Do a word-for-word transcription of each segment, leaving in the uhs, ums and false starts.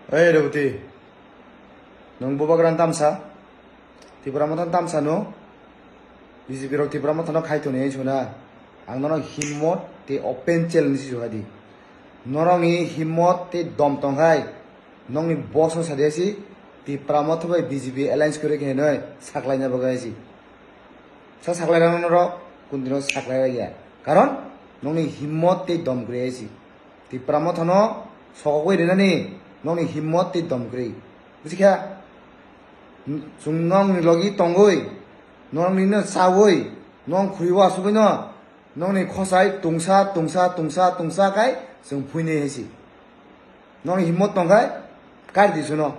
Ei Reboti, nwng bubagra tamsa, Tipra Motha tamsa no, B J P rok Tipra Motha no khai tonwi suna, ang nono himmot tei open challenge si suhadi. Norokni himmot tei dom tongkhai, nokni boss no sadi si, Tipra Motha bai B J P alliance kwrwi khe hinwi saklaina bagwi si. Sa saklai rano norok, kuntino saklai ya. Karon, nokni himmot tei dom kwrwi si. Tipra Motha no sokogwi rinani nokni himmot tei dom kwrwi. Busikha? Chwng nokni logi tongwi, nokni no chawi, nok khuriwo asugwi no, nokni khosai tungsa, tungsa, tungsa, tungsa kai chwng phuinai hai si. Nokni himmot tongkhai, kari di suno.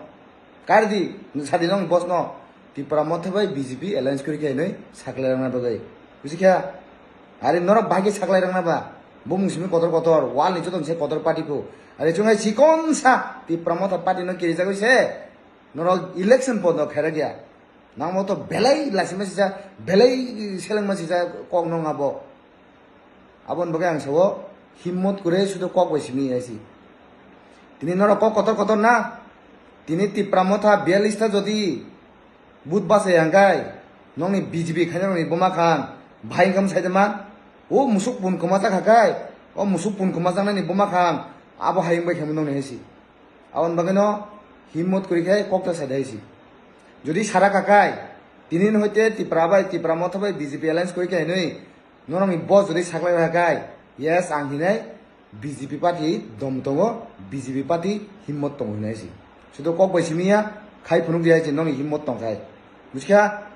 Kari di, sadi nokni boss no. Tipra Motha bai B J P alliance kwrwi khe hinwi saklai rwna bagwi. Busikha? Ari norok bahai khe saklai rwna ba? Bumung simi kotor kotor, wall ni joto se kotor party ko. Ari chungai chikon sa Tipra Motha party no kirijagwi se. Norok election pondo khairok ya. Nangmo to belai lasima sija, belai selengma sija kok nong abo. Aboni bagwi ang sao, himmot kwrwi sudo kok bai simi ya si. Tini norok kok kotor kotor na. Tini Tipra Motha biyalista jodi but bachai hangkai, nokni B J P khaina nokni buma khan, bahai wngkha sai de ma. O musuk pun kwma chakha kai, o musuk pun kwma chaknani buma khan, abo hai wngbai khamu nokni hai si. Aboni bagwi no himmot kwrwi khe kok ta sai de hai si. Jodi sara kakai, tini no hoite Tipra bai, Tipra Motha bai B J P alliance kwrwi khe hinwi, norokni boss jodi saklai rwkha kai, yes, ang hinai B J P party dom tongo, B J P party himmot tongo hinai si. Sudo kok bai simi ya, khai phunuk di hai si, nokni himmot tongkhai. Busikha?